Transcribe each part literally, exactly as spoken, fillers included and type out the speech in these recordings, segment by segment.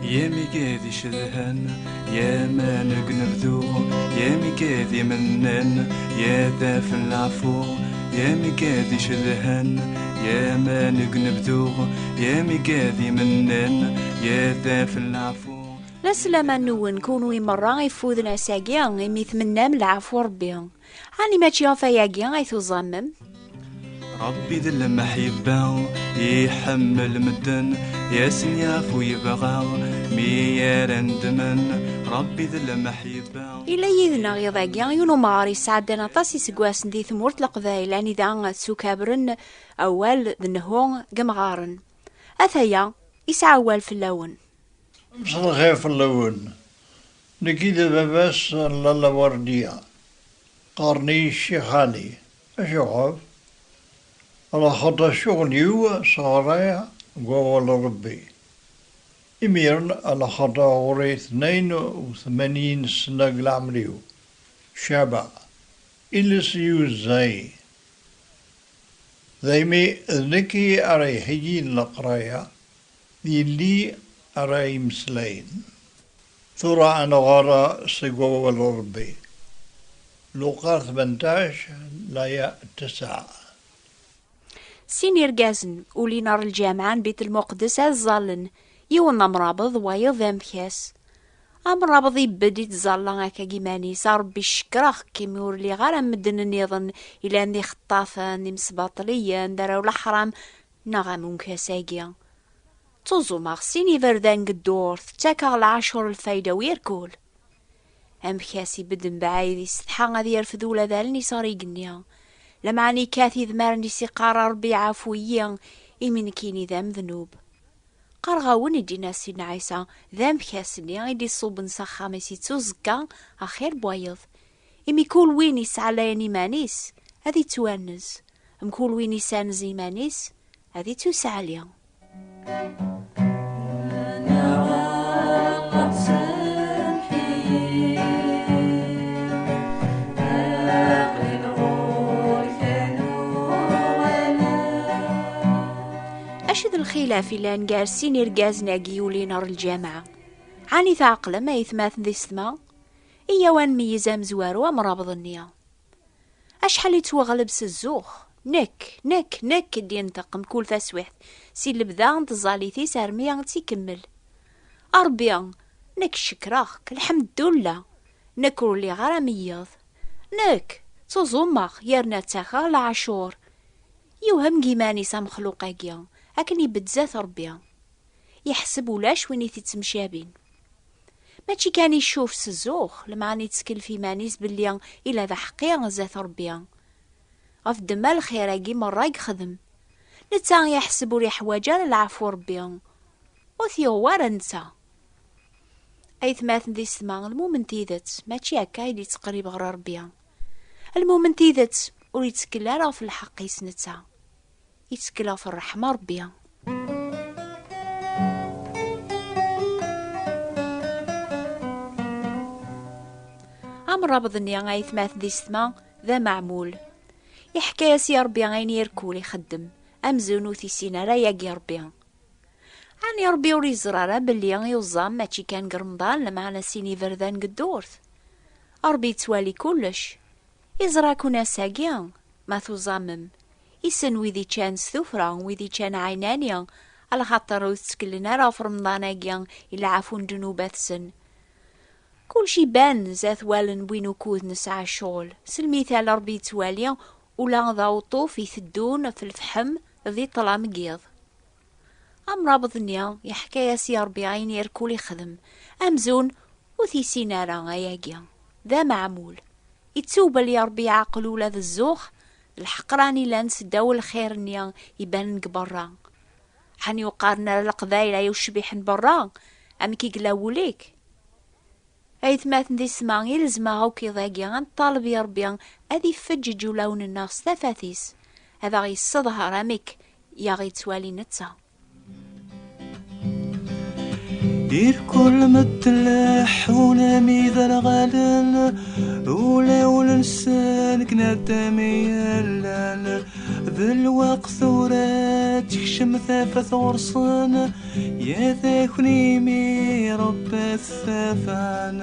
Yamigad icedhan, yaman deg unebdu, yamigad imennan, yadaf n leɛfu, yamigad icedhan, yaman deg unebdu, yamigad imennan, yadaf n leɛfu. La slama-nwen kunwi merra ifuden ass-agi, imi tmennam leɛfu Rebbi. Ɛni mačči ɣef ayagi ay tuẓamem? Rebbi d lmeḥibba, iḥemmel medden, i asen-yafu yebɣa, mi ara ndmen. Rebbi d lmeḥibba. Ila yid-neɣ iḍ-agi yiwen umɣar yesɛeddan aṭas iseggasen di tmurt n Leqbayel, anida ttukabren awal d nnhu n yemɣaren. Ataya, yesɛa awal fell-awen. Mselxir fell-awen. Nekk i d baba-s n Lalla Werdiya. Qqaren-iyi Ccix Ɛli. Acuɣef? Ala xaṭer ccɣel-iw sɣriɣ deg wawal n Rebbi. Imiren ala xaṭer ɣur-i tnayen u tmanyin sna deg leɛmer-iw. Cabeɣ. Iles yuzzay. Daymi d nekk i ara iheyyin leqraya, d yelli ara imeslayen. Tura ad nɣer seg wawal n Rebbi. Luqar tmenṭac, laya tesɛa. Sin irgazen ulin ɣer lǧameɛ n Bit Lmuqeddes ad ẓẓallen, yiwen d amrabeḍ, wayeḍ d amekkas. Amrabeḍ ibedd i tẓalla akka deg iman-is: "A Rebbi, cekkreɣ-k imi ur lliɣ ara am medden nniḍen ilan d ixeṭṭafen, d imesbaṭliyen, d arraw n leḥram, neɣ am umekkas-agi. Ttuẓumeɣ sin iberdan deg ddurt, ttakeɣ lɛacur lfayda u irkul." Amekkas ibedd mebɛid isetḥa ad yerfed ula d allen-is ɣer igenni. Lameɛna ikkat idmaren-is iqqar: "A Rebbi, ɛafu-yi, imi nekkini d amednub." "Qqareɣ-awen," i d-yenna Sidna Ɛisa, "d amekkas-nni i d-iṣubben s axxam-is ittuẓekka axir n wayeḍ. Imi kul win isɛallayen iman-is, ad ittwanez. Mkul win isanez iman-is, ad ittuseɛli." Acu d lxilaf yellan gar sin irgazen-agi yulin ɣer lǧameɛ? Ɛni tɛeqlem, aytmaten d isetma? Iyyaw ad nmeyyez amezwaru amrabeḍ-nni. Acḥal i ttwaɣleb s zzux. "Nekk, nekk, nekk," i d-yenṭeq mkul taswiɛt, si lebda n tẓallit-is armi ad tt-ikemmel. "A Rebbi, nekk cekkreɣ-k, lḥemdullah, nekk ur lliɣ ara am wiyiḍ. Nekk ttuẓumeɣ yerna ttakeɣ leɛcur." Yewhem deg yiman-is amexluq-agi, akken ibedd zdat Rebbi. Yeḥseb ulac win i t-ittemcabin. Mačči kan icuf s zzux, lameɛna ittkel f iman-is belli ila d aḥeqqi zdat Rebbi. Ɣef ddemma lxir-agi merra i yexdem. Netta yeḥseb ur iḥwaǧ ara leɛfu Rebbi. Ur t-yuɣ wara netta. Aytmaten d isetma, lmumen tidet, mačči akka i d-ittqerrib ɣer Rebbi. Lmumen tidet ur ittkel ara ɣef lḥeqq-is netta. Ittkel ɣef ṛṛeḥma Rebbi. Amrabeḍ-nni, aytmaten d isetma, d ameɛmul. Iḥka-yas i Rebbi ayen irkul ixeddem, amzun ur t-issin ara yagi Rebbi. Ɛni Rebbi ur yeẓri ara belli yuẓam mačči kan deg Remḍan, lameɛna sin iberdan deg ddurt? Rebbi yettwali kullec. Iẓra-ken ass-agi, ma tuẓamem. Issen wid iččan s tuffra, wid iččan ɛinani, alaxaṭer ur tteklen ara ɣef Remḍan-agi i leɛfu n ddnubat-sen. Kullec iban zdat wallen n win ukud nesɛa ccɣel. S lmital, Rebbi yettwali ula d aweṭṭuf iteddun f lefḥem di ṭṭlam n yiḍ. Amrabeḍ-nni yeḥka-yas i Rebbi ayen irkul ixdem, amzun ur t-issin ara ayagi. D ameɛmul. Ittuɣ belli Rebbi yeɛqel ula d zzux d lḥeqran ilan seddaw lxir-nni ibanen deg berra. Ḥani ur qqaren ara Leqbayel ay ucbiḥ n berra, amek i yella wul-ik? Aytmaten d isetma, ilzem-aɣ akk iḍ-agi ad neṭṭaleb i Rebbi ad ifeǧǧeǧ ulawen-nneɣ s tafat-is, ad aɣ-yesseḍher amek i aɣ-yettwali netta. Irkul medden leḥḥun am iderɣalen, ulawen-nsen deg nadam i llan, d D lweqt tura ad tekcem tafat ɣur-sen, ya takni mi Ṛebbi tafan.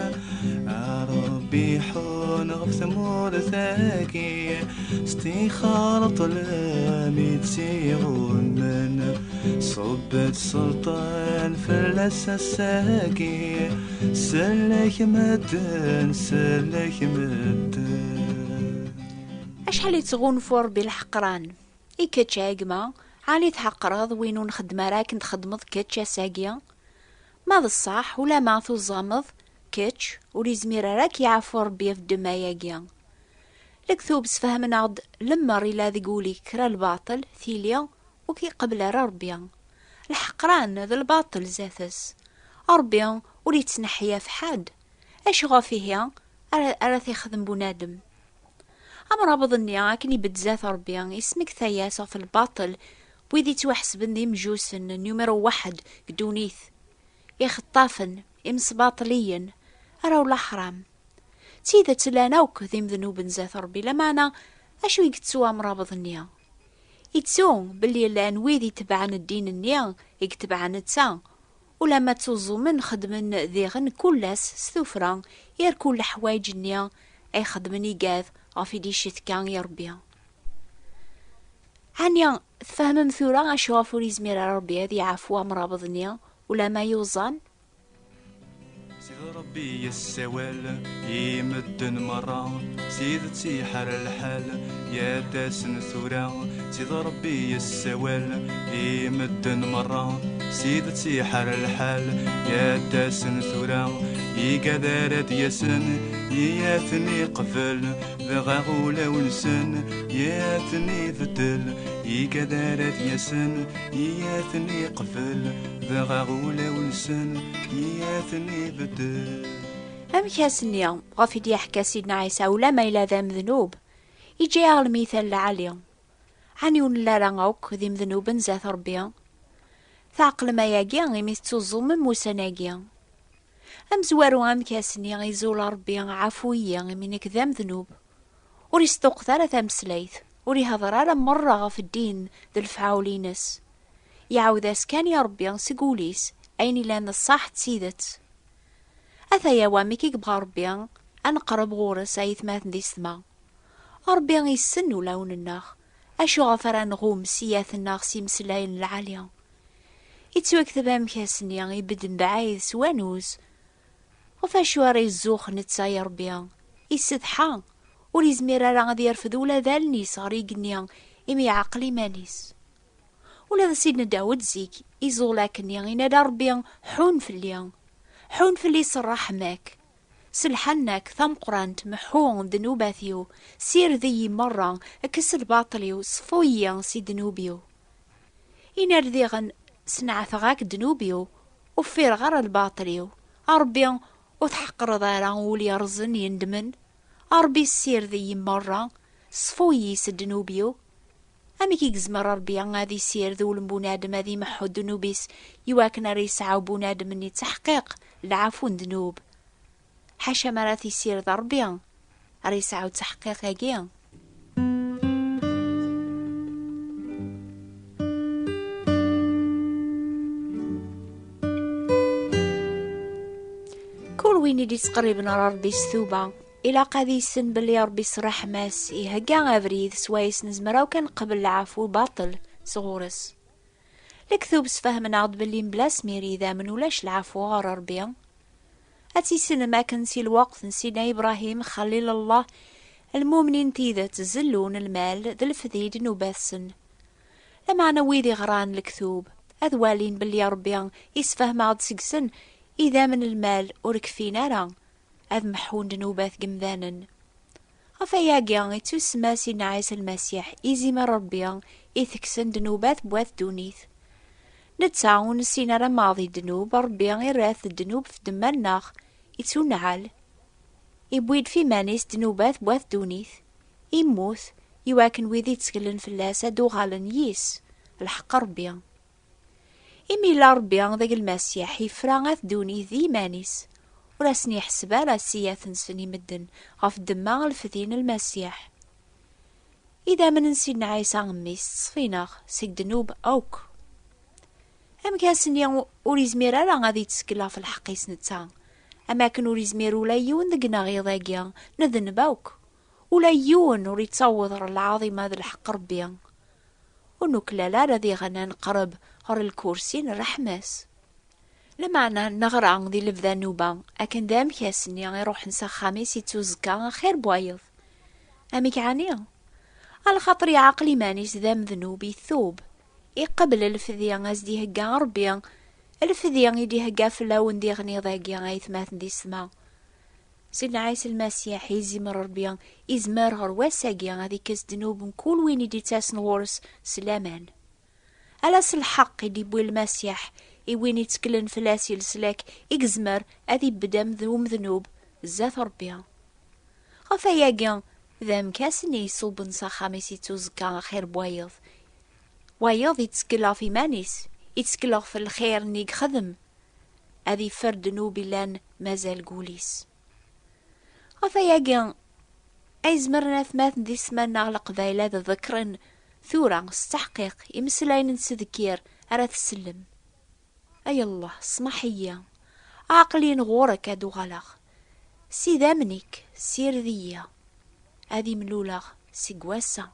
A Ṛebbi ḥun ɣef tmurt-agi, s tixer ṭṭlam i tt-iɣummen. Ṣubb-d sselṭan fell-as ass-agi, sellek medden, sellek medden. Acḥal ittɣunfu Ṛebbi lḥeqran! I kečč a gma, ɛni tḥeqreḍ win ur nxeddem ara akken txeddmeḍ kečč ass-agi? Ma d ṣṣeḥ, ulamma tuẓameḍ, kečč ur izmir ara ad k-yeɛfu Ṛebbi ɣef ddemma-agi. Lektub sfehmen-aɣ-d lemmer ila deg wul-ik kra lbaṭel, tili ur k-iqebbel ara Ṛebbi. Lḥeqran d lbaṭel zdat-s. Ṛebbi ur yettneḥḥi ɣef ḥedd. Acu ɣef ihi ara, ara t-ixdem bunadem? Amrabeḍ-nni, akken ibedd zdat Ṛebbi, ismekta-yas ɣef lbaṭel n wid yettwaḥesben d imjusen, numiru waḥed deg ddunit, ixeṭṭafen, imesbaṭliyen, arraw n leḥram. D tidet, llan akk d imednuben zdat Ṛebbi, lameɛna acu i yettu amrabeḍ-nni? Yettu belli llan wid itebɛen ddin-nni i yetbeɛ netta, ulamma ttuẓumen, xeddmen diɣen kul ass s tuffra irkul leḥwayeǧ-nni ay xeddmen igad ɣef i d-icettka i Ṛebbi. Ɛni tfehmem tura acuɣef ur yezmir ara Ṛebbi ad yeɛfu amrabeḍ-nni ulamma yuẓam? Sidi Ṛebbi yessawal i medden merra, s tidet iḥar lḥal, ya d-asen tura. Sidi Ṛebbi yessawal i medden merra, s tidet iḥar lḥal, ya d-asen tura. Igad ara d-yasen, i ad ten-iqbel, dɣa ulawen-nsen i ad ten-ibeddel. Igad ara d-yasen, i ad ten-iqbel, dɣa ulawen-nsen i ad ten-ibeddel. Amek ass-nni ɣef i d-yeḥka Sidna Ɛisa, ulamma yella d amednub, iǧǧa-yaɣ lmital lɛali? Ɛni ur nelli ara akk d imednuben zdat Ṛebbi? Tɛeqlem ayagi imi tettuẓumem ussan-agi. Amezwaru, amek ass-nni iẓul Ṛebbi, ɛfu-iyi imi nekk d amednub? Ur isṭuqqet ara tameslayt, ur ihder ara merra ɣef ddin d lefɛul-ines. Iɛawed-as kan i Ṛebbi seg wul-is ayen ilan d ṣṣeḥ d tidet. Ataya wamek i yebɣa Ṛebbi ad neqreb ɣur-s, ay atmaten d isetma. Ṛebbi issen ulawen-nneɣ, acu ɣef ara nɣum s iyat-nneɣ s imeslayen n lɛali? Ittwakteb amek ass-nni ibedd mebɛid s wanuz. Ɣef acu ara izzux netta i Ṛebbi? Isetḥa, ur izmir ara ad yerfed ula d allen-is ɣer igenni imi iɛqel iman-is. Ula d Sidna Dawed zik iẓul akkenni, yenna-d a Ṛebbi, ḥun fell-i, ḥun fell-i s ṛṛeḥma-k, s lḥanna-k tameqqrant, meḥḥu ddnubat-iw, sired-iyi merra, kkes lbaṭel-iw, ṣfu-iyi si ddnub-iw. Yenna-d diɣen, sneɛteɣ-ak ddnub-iw, ur ffireɣ ara lbaṭel-iw. A Ṛebbi, ur tḥeqqreḍ ara ul yerẓen yendmen? A Ṛebbi, ssired-iyi merra, ṣfu-yi s ddnub-iw. Amek i yezmer Ṛebbi ad issired ul n bunadem, ad imeḥḥu ddnub-is, iwakken ara yesɛu bunadem-nni ttaḥqiq, lɛafu n ddnub? Ḥaca mi ara t-issired Ṛebbi, ara yesɛu ttaḥqiq-agi. Kul win i d-ittqerriben ɣer Ṛebbi s tuba, ilaq ad issen belli Ṛebbi s ṛṛeḥma-s ihegga abrid swayes nezmer akk ad nqebel lɛafu baṭel sɣur-s. Lektub sfehmen-aɣ-d belli mebla asmir idammen ulac lɛafu ɣer Ṛebbi. Ad tissinem akken si lweqt n Sidna Ibṛahim, Xalil Allah, lmumnin n tidet zellun lmal d lefdi d nnubat-sen. Lameɛna wid iɣran lektub ad walin belli Ṛebbi isfehmeɣ-d seg-sen idammen lmal ur kfin ara ad meḥḥun ddnubat n yemdanen. Ɣef ayagi i ttusemma Sidna Ɛisa Lmasiḥ, izimer Ṛebbi itekksen ddnubat n wat ddunit. Netta ur nessin ara maḍi ddnub, Ṛebbi irra-t ddnub f ddemma-nneɣ, ittunɛal. Iwwi-d f iman-is ddnubat n wat ddunit, immut, iwakken wid itteklen fell-as ad uɣalen yis, lḥeqq Ṛebbi. Imi yella Ṛebbi deg Lmasiḥ, ifra at ddunit d yiman-is, ur asen-iḥseb ara ssiyat-nsen i medden ɣef ddemma lefdi n Lmasiḥ. Idammen n Sidna Ɛisa, mmi-s, ṣfin-aɣ seg ddnub akk. Amek ass-nni ur izmir ara ad ittkel ɣef lḥeqq-is netta, am akken ur izmir ula yiwen deg-neɣ iḍ-agi nedneb akk? Ula yiwen ur ittaweḍ ɣer lɛaḍima d lḥeqq Ṛebbi. Ur nuklal ara diɣen ad neqreb ɣer lkursi n ṛṛeḥma-s. Lameɛna neɣra di lebda nnuba akken d amek ass-nni iruḥen s axxam-is ittuẓekka axir n wayeḍ. Amek ɛni? Alaxaṭer iɛaqel iman-is d amednub, itub, iqebl lefdi as-d-ihegga Ṛebbi, lefdi i d-ihegga fell-awen diɣen iḍ-agi, aytmaten di ssma. Sidna Ɛisa Lmasiḥ, izimer Ṛebbi, izmer ɣer wass-agi ad ikkes ddnub n kul win i d-ittasen ɣur-s s laman. Ala s lḥeqq i d-iwwi Lmasiḥ i win itteklen fell-as i leslak i yezmer ad ibeddem d umednub zdat Ṛebbi. Ɣef ayagi, d amekkas-nni iṣubben s axxam-is ittuẓekka axir n wayeḍ. Wayeḍ ittkel ɣef iman-is, ittkel ɣef lxir-nni i yexdem, ad iffer ddnub illan mazal deg wul-is. Ɣef ayagi ay zemren atmaten di ssma-nneɣ Leqbayel ad ḍekkren tura s teḥqiq imeslayen n tdekkir ara tsellem. Ay Allah, smaḥ-iyi, aql-in ɣur-k ad uɣaleɣ. S idammen-ik, sired-iyi, ad imluleɣ seg wass-a.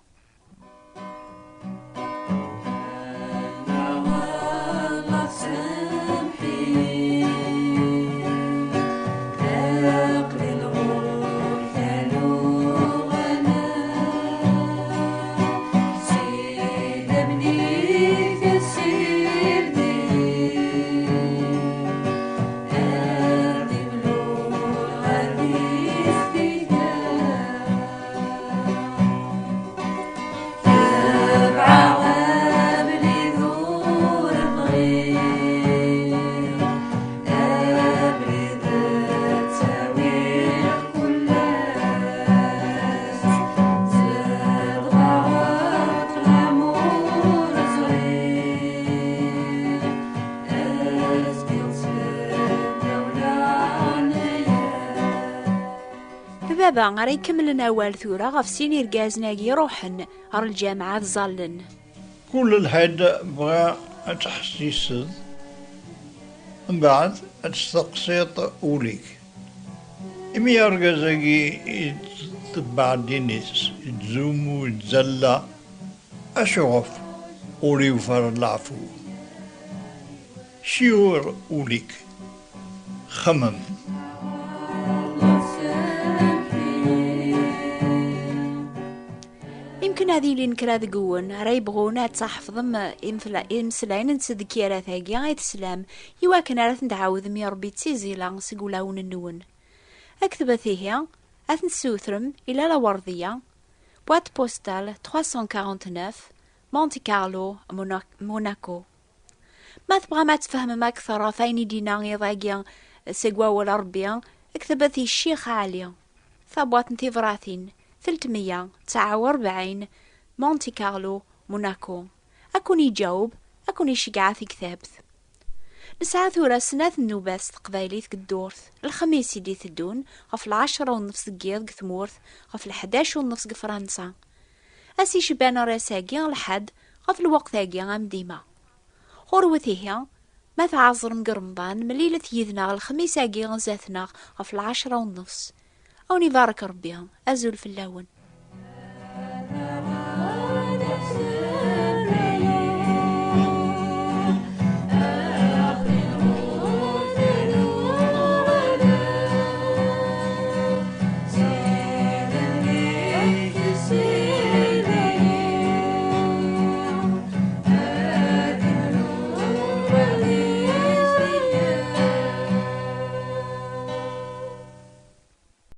Baba ara ikemmlen awal tura ɣef sin irgazen-agi iruḥen ɣer lǧameɛ ad ẓallen. Kul lḥed bɣa ad tḥessiseḍ, mbeɛd ad testeqsiḍ ul-ik. Imi argaz-agi yettebbeɛ ddin-is, yettzumu, yettẓalla, acuɣef ur yufi ara leɛfu? Ciwer ul-ik, xemmem. Imken ad ilin kra deg-wen ara yebɣun ad tḥefḍem imesla-, imeslayen n tdekkirat-agi i teslam, iwakken ara ten-tɛawdem i Ṛebbi d tiẓila seg wulawen-nwen. Aktbet ihi, ad ten-tessutrem i Lalla Werdiya, boîte postale trois cent quarante-neuf, Monte Carlo, Monaco. Ma tebɣam ad tfehmem akteṛ ɣef wayen i d-yenna iḍ-agi seg wawal n Ṛebbi, ktbet i Ccix Ɛli, tabwaṭ n tebratin, telt meyya tesɛa u rebɛin, Monte Carlo, Monaco. Ad ken-iǧaweb, ad ken-iceggeɛ a tiktabt. Nesɛa tura snat nnubat s teqbaylit deg ddurt, lexmis i d-iteddun ɣef lɛecṛa u nnefs deg yiḍ deg tmurt, ɣef lḥdac u nnefs deg Fransa. Ass icebban ar ass-agi, lḥedd, ɣef lweqt-agi am dima. Ɣurwet ihi, ma tɛeẓrem deg Remḍan, mlilet yid-neɣ lexmis-agi zdat-neɣ ɣef lɛecṛa u nnefs. A wen-ibarek Ṛebbi, azul fell-awen.